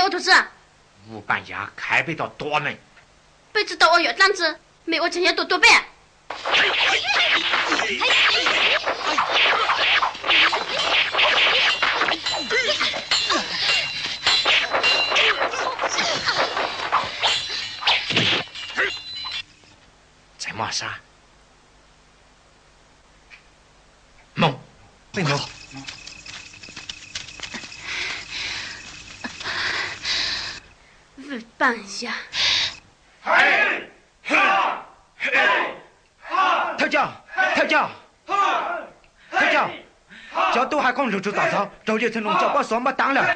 Ua tug txiv, Vwj Paaj Yaj khaiv peb tau tua neeg. Peb tsi tau ua yam dlaab tsi, mej ua tseem yuav tua tua peb? Txhais Moj Sab, Hmoob, peb mus. Vwj Paaj Yaj. Thawj coj, thawj coj, thawj coj, cov tub hais qoob lug tsug tom txog, raug Liaj Txheej Looj coj pob xuav npaj taav lawm.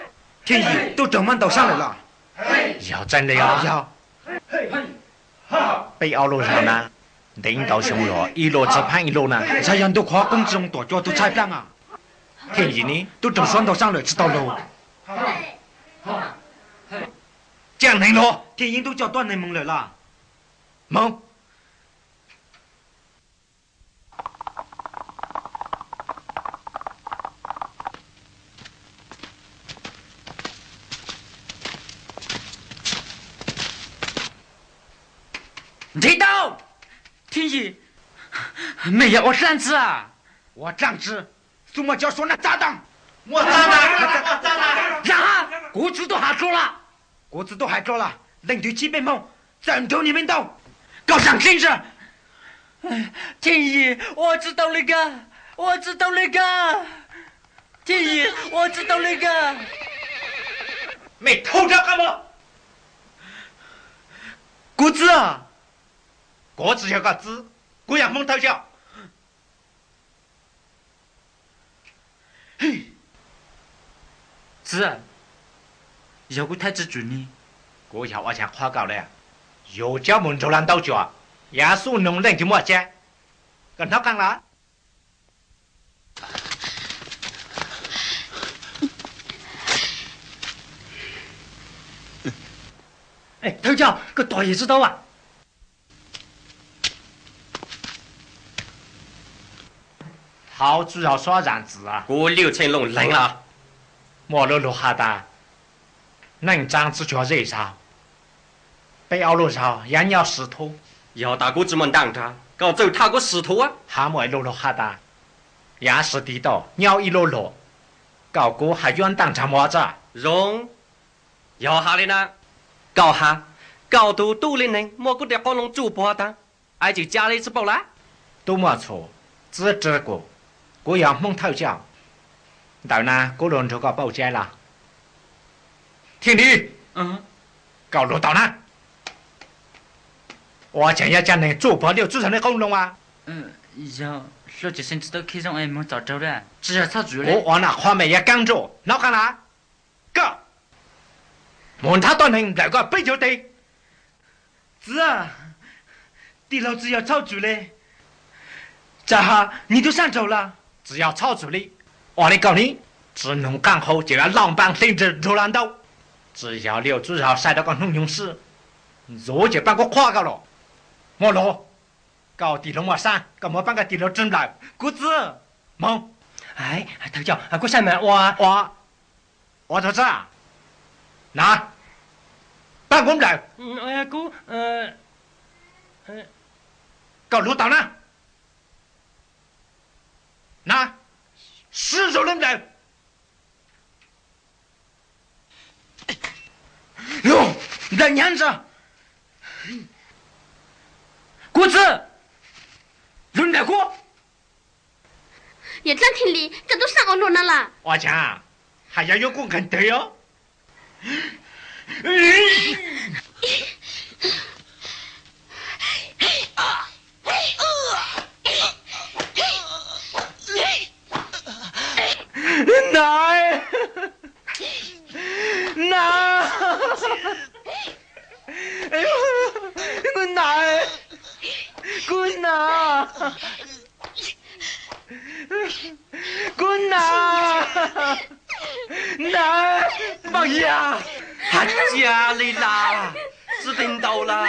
Thij Yim tub rog muab ntaus saab lawm los? Yog tseeb li os. Yog. Peb ob lub zog na, ntev ntau xyoo los ib lub tsi phaab ib lub na. Ntshai yog ntuj qhuav qoob tsi zoo tuam cua tug tshaib plaab a. Thij Yim ne, tub rog suav ntaus saab lawm tsi tau lug. Caaj neeg lug. Thij Yim tub coj tuab neeg moog lawm los? Moog. Nrhiav tau! Thij Yim, mej yog ua dlaab tsi? Ua dlaab tsi? Xub muaj cov suav na txav taag. Zaam hab, kuv tsi tub has dlua los. Kuv tsi tub has dlua los, leej twg chib peb moog, txawm nrug nwg mej ntaus. Koj zaam dleb ntag. Thij Yim, ua tsi tau le kag, ua tsi tau le kag. Thij Yim, ua tsi tau le kag. Mej thum rov qab moog. Kuv txwv. Kuv tsi yog koj txwv, kuv yog Hmoob thawj coj. Txwv, yog kuv thaiv tsi tswm ne. Kuv yog ua caag qhuab koj le? Yug cov mus nrug lug ntaus cuam, yav xub noog leej twg muaj tsaab. Koj hnov qee los? Thawj coj, koj tom yim tsi tau as? Hauv tsi yog suav zaam txim. Kuv Liaj Txheej Looj leeg los? Muaj lub lug has tas, neej tsaa tsi cuag zej zog. Peb ob lub zog yav nyob sim thub. Yog tas kuv tsi muaj ntaaj nrag, koj txawj thaj kuv sim thub. Hab muaj ib lub lug has tas, yav sim tiv toj nyob ib lub lug. Koj kuv has yuav ntaaj nrag mog tso. Zoo, yog has le na, koj has, koj tug tub le neeg muab kuv tej qoob loo tsuj puag taag, es tseem ca le tsi paub lawm? Tub Muaj Txhum, txiv Ri Kum, kuv yog Hmoob thawj coj. Ntawm na kuv lug nrug koj paub tsav los. Thij Lis, koj lug tau na. Ua caag yuav ca neeg tsuj puag liaj tsuj zog le qoob loo as? Yog, hluas tseem seev tsi tau khi zoo es moog txom raug le. Tsi yog txhaj tswm le. Kuv ua na qhov mej yuav kaab nrug, hnov qab na. Koj mus nrhav tuab neeg nplawm koj peb caug teg. Txiv, tij laug tsi yog txhaj tswm le. Tsam has nwg tub saab raug lawm. Tsi yog txhaj tswm le. Ua le koj ne, tsi noog qaab hau ces yuav loj npaab hle nrug lug lug ntaus. Tsi yog liaj tsuv zog sai rau koj hnub nyoog sib ntxuv ces paab kuv qhuab koj los. Muaj lug, koj tij laug Muaj Saab, koj mus paab koj tij laug Tswv Nplawm. Kuv txiv. Moog. Thawj coj, kuv saib mas ua, ua, ua tug txab. Na, paab kuv nplawm. Koj lug tau na. Na, sib zug lub nplawm. Lug, nplawm nyhav ntsa. Kuv txiv, lug nplawm kuv. Yawm dlaab Thij Lis, koj tub saab ua luaj na las. Ua caag, has yog yuav kuv nqeg twg os? Nais, nais, kuv nais, kuv nais. Kuv nais, nais, Npauj Yaj, has ca li las, tsi tig ntaus las.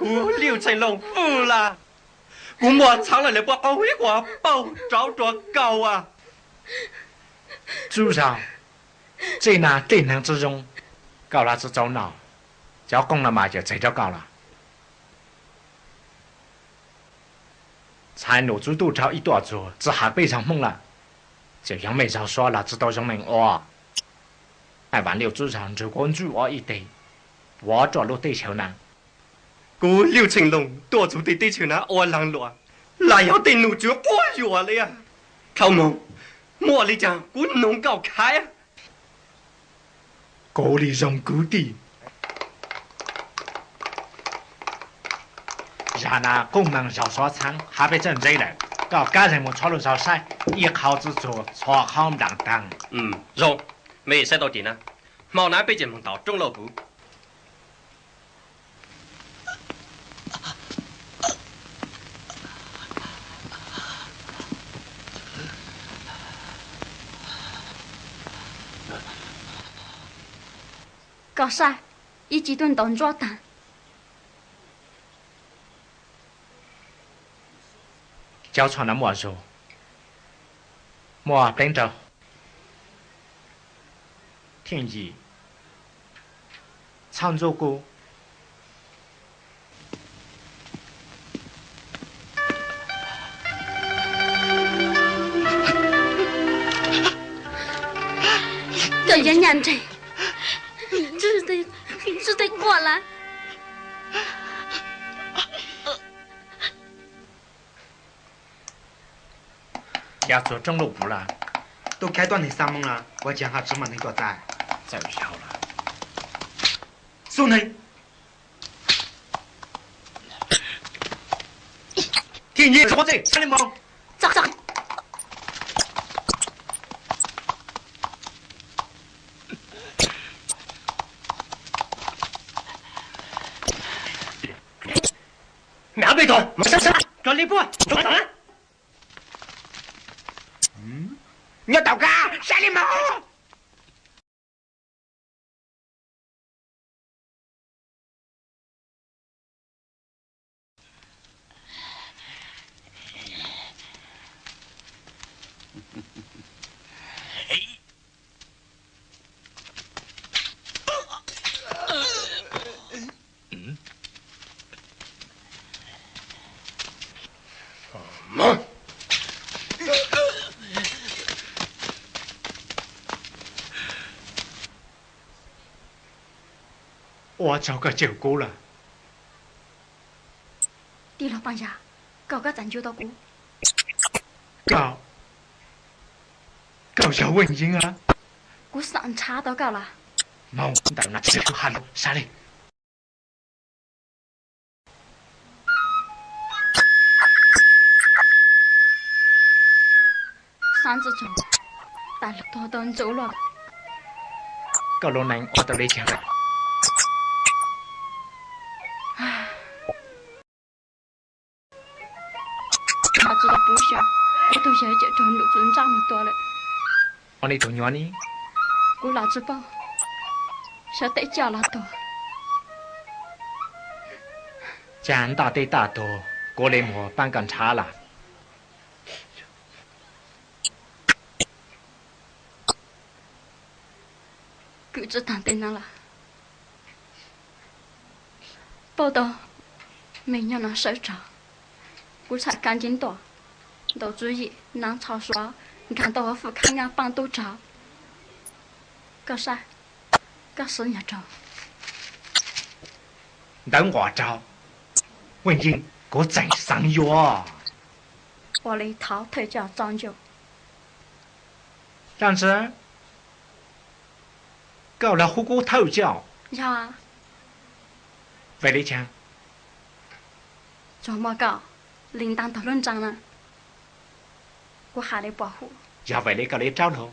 Kuv Liu Txheej Loos vwm lawm. Kuv muaj txheeb lawm, lawv puas qau ib qho pauj rau rua kaus as? Tsub zog, tej no tej hneev tsi zoo, koj lam tsi txaus noj. Cov qooj no mas yawm txeeg rau koj lawm. Ntxhais nus tsub tuj rau ib tuam txuas tsi has peb zog Hmoob lawm, txawm yog mej zog Suav los tsi tau zoo meej ua. Aj, vam Liu tsub zog nrug kuv ntsuj ua ib teg, puav rua lub teb chaws na. Kuv Liu Txheej Loos tuaj txug tej teb chaws na ua laag luam, lam yog tej num tswv quab yuam li. Thaum moog, muaj li caag kuv noog koj khaiv. Kuv li zoo kwv tij. Zag na kuj meeg zog Suav txheeb hab peb txawj ntse lawm, koj kab zeeg mus txhua lug zog saib, ib qhov tsi txug txhua qhov nplaam taag. Zoo, mej saib tau tes na, hmo na peb ces moog tom roob Lauj Puv. Koj saib, ib ci tuaj ntaus ntsuab taag. Cov tshuaj no muaj zug, muaj pleeb rau. Theej Yim, txhob ntxub kuv. Koj yog nyaj nreeg, tsi teg quaj lawm. Yog txug roob Lauj Puv lawm. Tuaj khaib tuaj neeg xaa moo lawm, ua caag ho tsi muaj neeg tuaj txais? Txawm yog lawm. Xub neeg. Theej Yim, tsi quav txej, sab li moog. Mej ob peb tug, moog sab sab, rov li puab, rov tom na. Nyob tau kab, sab li moog. Ua tsaug koj cawm kuv lawm. Tij laug Paaj Yaj, koj, koj txam ncu tau kuv. Koj, koj yog Weej Yeeb a? Kuv xaam nrhav tau koj lawm. Mus ntawm no tsis kuv hais lus, sab li. Sab ntxwv tsoog, tas lug tuag tau ntxuv luaj. Koj lub neej ua tau li caag lawm? Los tsis tau puv xyoo, kuv tug yawg cawm raug num txwv ntsaj moog tua lawm. Ua li tus nyuam ni, kuv los tsis paub, sawv teb coj los tuag. Caag ntaj teb taj tuag, kuv li muag paab koj nrhav lawm. Kwv tsi taag teg no lawm. Paub tau mej nyob no sawv tsaug, kuv txham kab nceeb tuaj, ntaus tswv yim naav txhos suav, nkaag tau hauv fwm khaab nyaaj paaj tub rog. Koj saib, koj sib nyob rau. Ntawv nquas rau, Weej Yeeb, kuv tseem xaav yuav. Ua li thov thawj coj txo ncauj. Dlaab tsi koj lug hu kuv thawj coj? Yog, vim li caag? Tsuas muaj koj li ntaag tug lub ntsag na, kuv has li puas hu. Yog vim li koj li raub lug.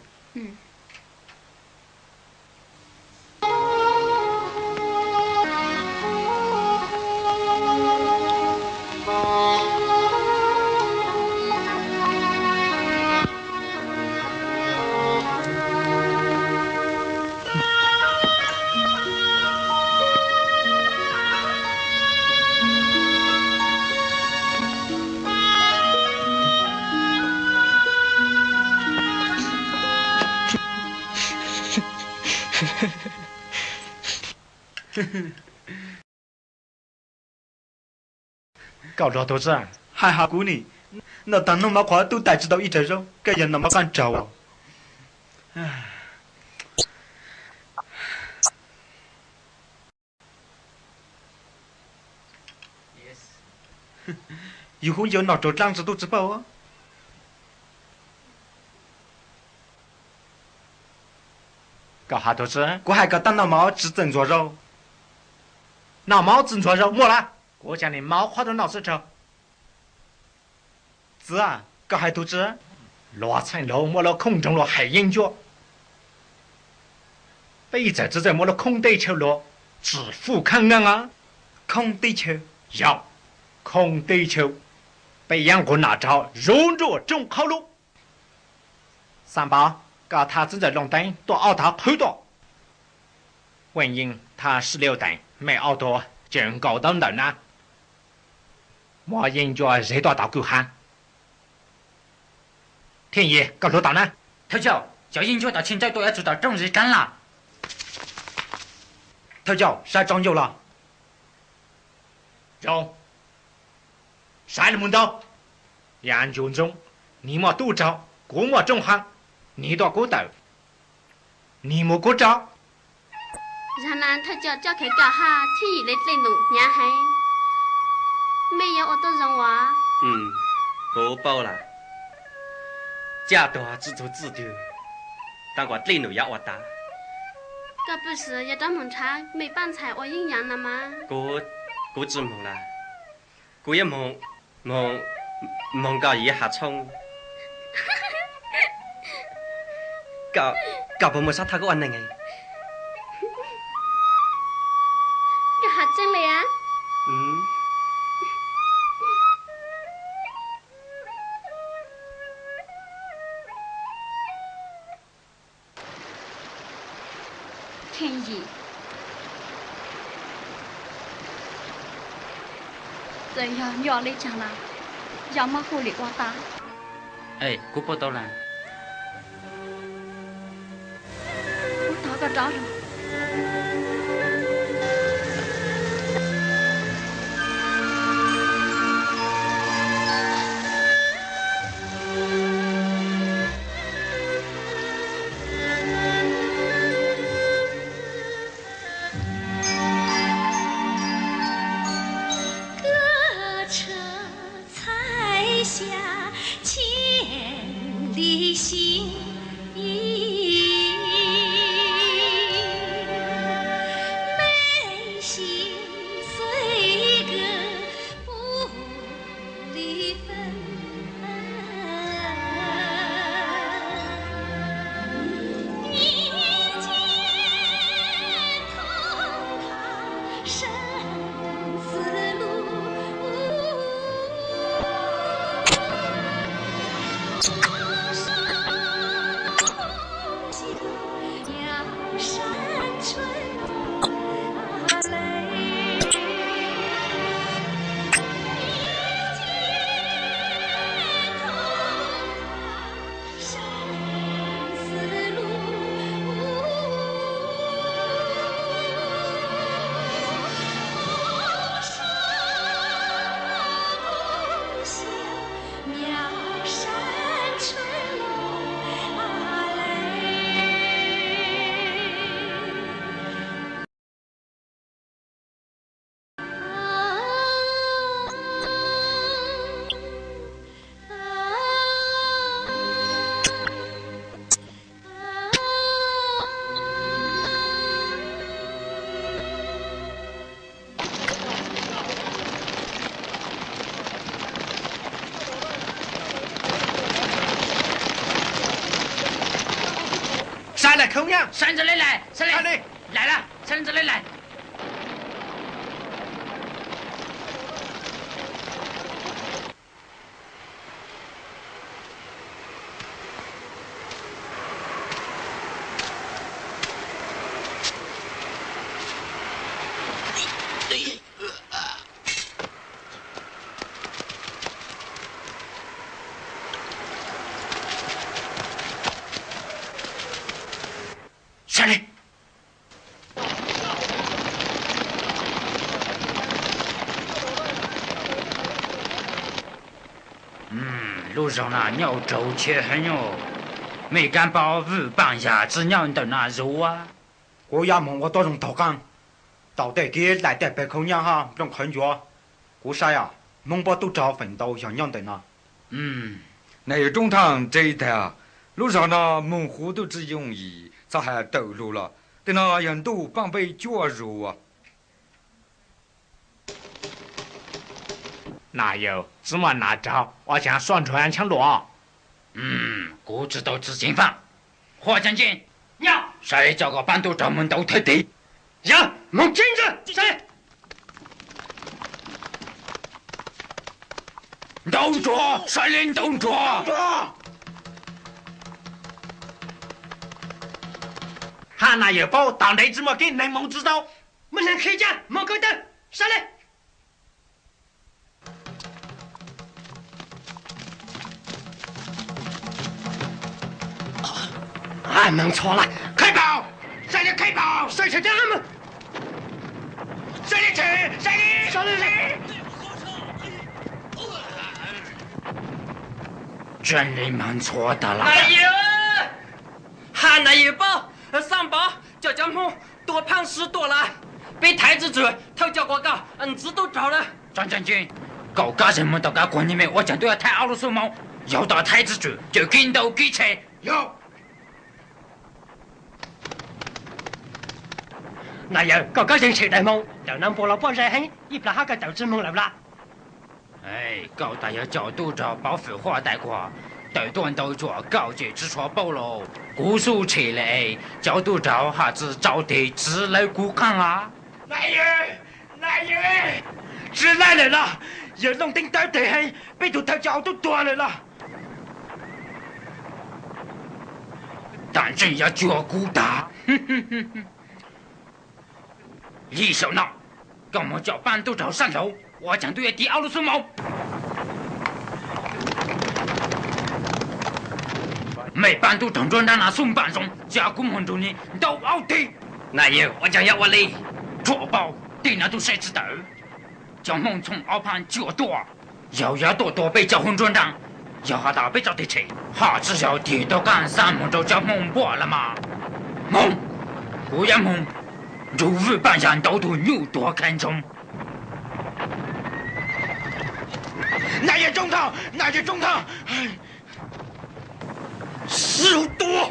Koj luag tus txiv, hais hauv kuv ni, noj tag noj mov qhuav tub tag tsis tau ib rawg zaub, koj yog noj mov qaj raug. Yus hu yus noj rau dlaab tsi tub tsi paub. Koj hais tus txiv, kuv hais koj tab noj mov tsis txawj ntxuag zaub. Noj mov txawj ntxuag zaub muaj lawm, kuv coj nej mov qhuav tau noj xwb tso. Txiv, koj hais tus txiv, luag txheej laus muaj lub khoob nroog luag hais yeeb ncuab. Peb ib txawm txiv txawj muaj lub khoob teb chaws luag tsis fuj khaab ngaa. Khoob teb chaws? Yog, khoob teb chaws. Peb yeej nquag nam rau zuv nruab rooj qhov lub. Xab Npav, koj thaj txiv ntxawm Looj Teeb tuaj ob tag qhwv tuaj. Vaj Yeej thaj Sib Liu Teem, mej ob tug tseem nkaum ntaub ntawm na. Muaj yeeb ncuab zes tuaj tau kwj ha. Thij Yim, koj hluav taws na. Thawj coj, cov yeeb ncuab tom tsis ntawd tuaj yuav tsum tawm rooj zes kav lawm. Thawj coj, saib tsob ncauj los. Zoo, saib los mus ntau. Yav ncu ntxoob, nws muaj tub rog, kuv muaj rooj ha, nws tuaj kuv tawm, nws mus kuv rau. Zag na thawj coj, coj kheev coj haj Thij Yim li dlej num hnyav heev. Mej yuav ua tuaj zoo as? Kuv paub lawm. Caj tuag txwj txug txwj twg, tag nkaus dlej num yuav ua tag. Koj pw swm yog rov moog nrhav mej pab ntxhais ua yeeb yam no mas. Kuv tsi moog lawm. Kuv yuav moog, moog, moog nkaum yim hav tshoob. Koj puas muaj sab thawj koj ua neeg? Koj has tseeb li as. Thij Yim, txawm yog nco li caag los yog muab Huj Lim ua tag. Kuv paub tau lawm. Kuv thov koj rov los. Saib lawm khoob nyab, saib ntawd li lawm, saib li lawm, saib ntawd li lawm. Saib li. Lub zos no nyob ua raug tsheb heev os. Mej kab paub Vwj Paaj Yaj tsi nyob ntawm no zuj? Kuv yuav moog ua tub zoo taug qaab, tau tej kev laim tej peg khaub nyaj hab nplooj qhwv ncuav. Kuv saib os, Moob puab tub rog feem ntau yog nyob ntawm no. Nais yawg Roob Thaaj, tseeb tag, lub zos no moog huv tub tsi yooj yim, txhad has tawm lug los. Tej no yog ntuj paab peb cuab zuj. Nais yawg, tsi muaj nas rau, ua caag soj ntsuag ntshaab dua. Kuv tsi tau tsi ceev faj. Huaj Caj Nceeb, sai coj koj paab tub rog moog ntaus thawj teg. Yog, moog ceev ntsa, sai. Ntaus ntsuag, sai le ntaus ntsuag. Hab nais yawg paub tom ntej tsi muaj kev neeg moog tsi tau. Muaj neeg khij ca moog kawg tawg, sai le. Moog txhua lawm, khai pawg, sai le khai pawg, sai le, sai le, sai le. Tseeb le moog txhua tag lawm. Nais yawg, hab nais yawg paub, Xaaj Npov coj cov Hmoob tua phaab sib tua lawm. Peb thaiv tsi tswm, thawj coj kuas koj ntxiv tub rog lawm. Tsob Ntseej Ceeb, koj kab zeeg moog tau kab kuag nyeg me ua caag tub yuav thaiv ob lub xub moov, yog tau thaiv tsi tswm, cawm kev ntaus kev tshem. Nais yawg, koj kab zeeg tshem daim moov, cov nab npua los puab ze heev, ib plag hab koj tawm tsi moog lawm lawm. Koj tas yog cov tub rog paub fwm huaj tais kuag, tawm tuaj ntau tsuam koj ces tsi tshua paub lauj. Kuv xub tshem lawm es cov tub rog hab tsi tso tes tsi lawv kuv qaab a. Nais yawg, tsi laij lawm los, yawg Looj Teeb tawv teg heev, peb tug thawj coj tub tuag lawm los. Tam tseem yuav cuag kuv tag. Yim saum no, koj moog coj paab tub rog sab nraud, ua caag tub yuav tiv ob lub xub moov. Mej paab tub rog nruab nraab no xub npaaj zoo, ca kuv moog nrug nwg ntaus aub teg. Nais yawg, ua caag yuav ua le? Tsuam paub, tej no tub saib tsi tawm. Cov Hmoob txhooj ob phaab cuaj tuaj, yog yuav tuaj tua peb cov huv nruab nraab, yog has tas peb tso tes tshem, hab tsi yog tig tau qaab xaav moog rau cov Hmoob npuaj los mas. Moog, kuv yuav moog nrug Vwj Paaj Yaj ntaus tug nyuj tuag khav ntsoog. Nais yawg Roob Thaaj, nais yawg Roob Thaaj. Sib tua!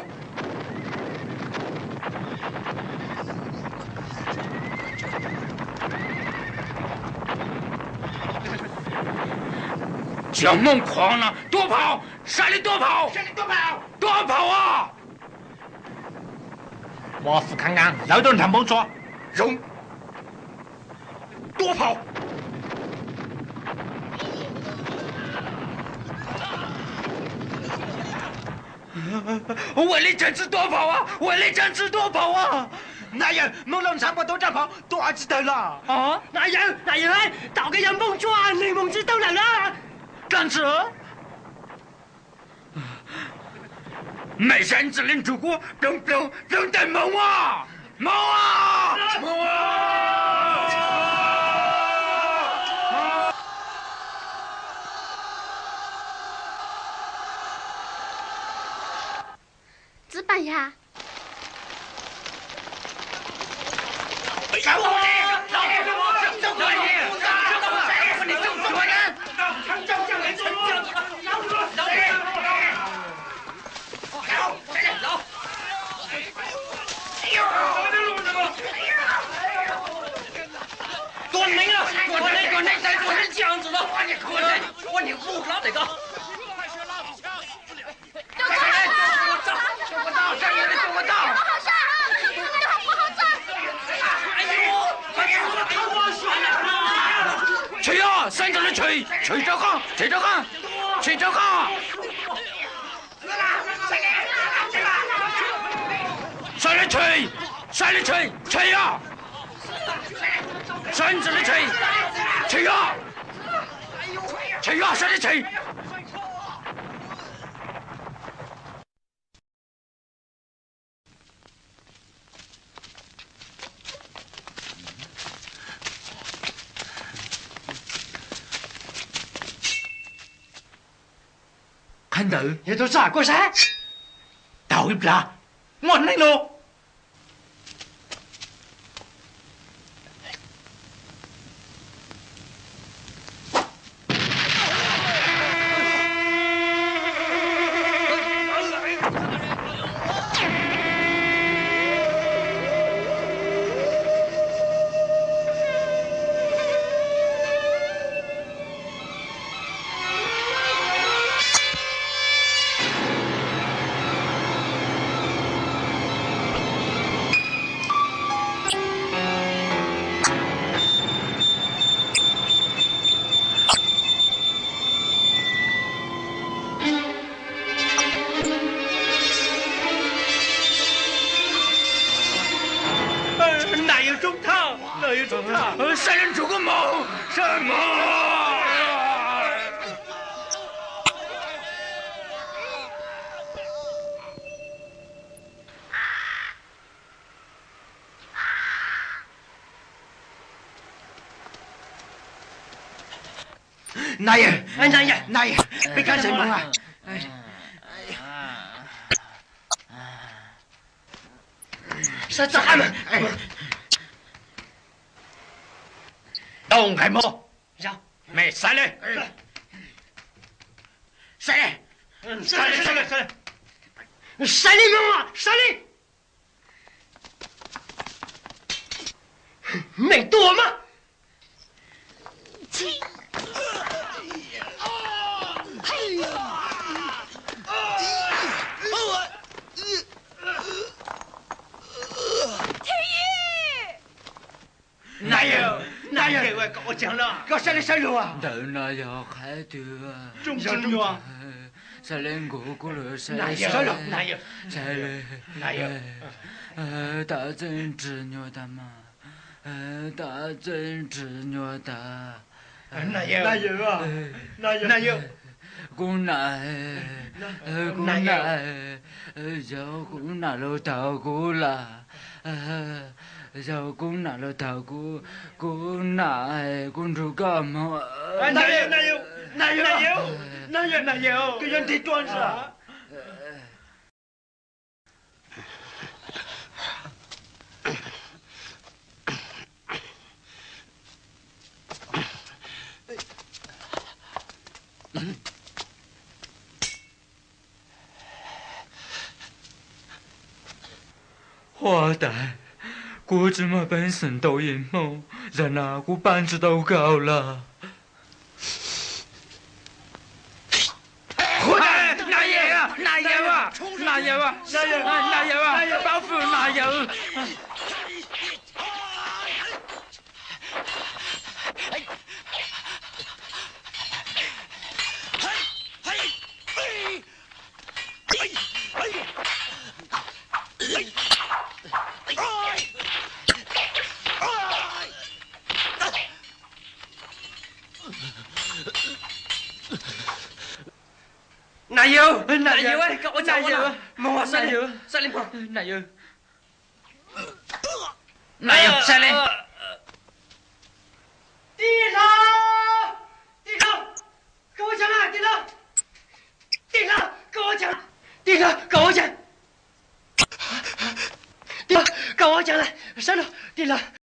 Cov Hmoob khuam no, tua phom, sai le tua phom, tua phom os! Ua fwm khav nkaas, lawv tuaj nrhav npoo tso. Zoo. Tua phom. Ua le caag tsi tua phom, ua le caag tsi tua phom. Nais yawg, Moob Lauj ntxhab npua tub rog phom tua tsi tawg los. Nais yawg, nais yawg, tau koj yog npoo tsuag, neeg moog tsi tau lawm na. Dlaab tsi? Mej sawv ntxwv le nrug kuv ploog ploog ploog ntawm Hmoob as, Hmoob as, Hmoob as. Txiv Paj Yaj. Tua neeg, tua neeg, tua neeg, tua neeg, tua neeg, tua neeg. 全员，三指的全，全招上，全招上，全招上。三指的全，全呀，三指的全，全呀，全呀，三指全。Ntawd yog tus txog kua sab. Tau ib plag, muaj neeg no. Nais yawg Tsoob Thaj, nais yawg Tsoob Thaj, sai leej tsum koj mus, sai mus. Nais yawg, nais yawg, peb kab ntsej muag. Tau nqaim mog, mej xaiv li, xaiv li, xaiv li, xaiv li, xaiv li. Mej tuaj mas. Nais yawg, nais yawg, koj saib li saib lug. Ntawm no yog qhov twg? Saib li nkaus kuv lug saib, saib li. Tam txeeb ris nyuag tag mas, tam txeeb ris nyuag tag. Nais yawg, nais yawg, kuv nam, kuv nam, yog kuv nam lug taug kuv lawm. Yog kuv nam lug taug kuv, kuv nam, kuv nrug koj moog. Nais yawg, nais yawg, nais yawg, nais yawg, koj yuav nrig ruaj ntag. Huab tais, kuv tsi muaj peev xwm tau ib hmos, zag na kuv pab tsi tau koj lawm. Nais yawg, nais yawg, nais yawg, pab fwm nais yawg. Nais yawg, nais yawg, koj ua cas ua na? Moog, xaiv li, xaiv li moog. Nais yawg, nais yawg, xaiv li. Tij laug, tij laug, koj ua cas na tij laug? Tij laug, koj ua cas? Tij laug, koj ua cas? Tij laug, koj ua cas na? Sawv los tij laug.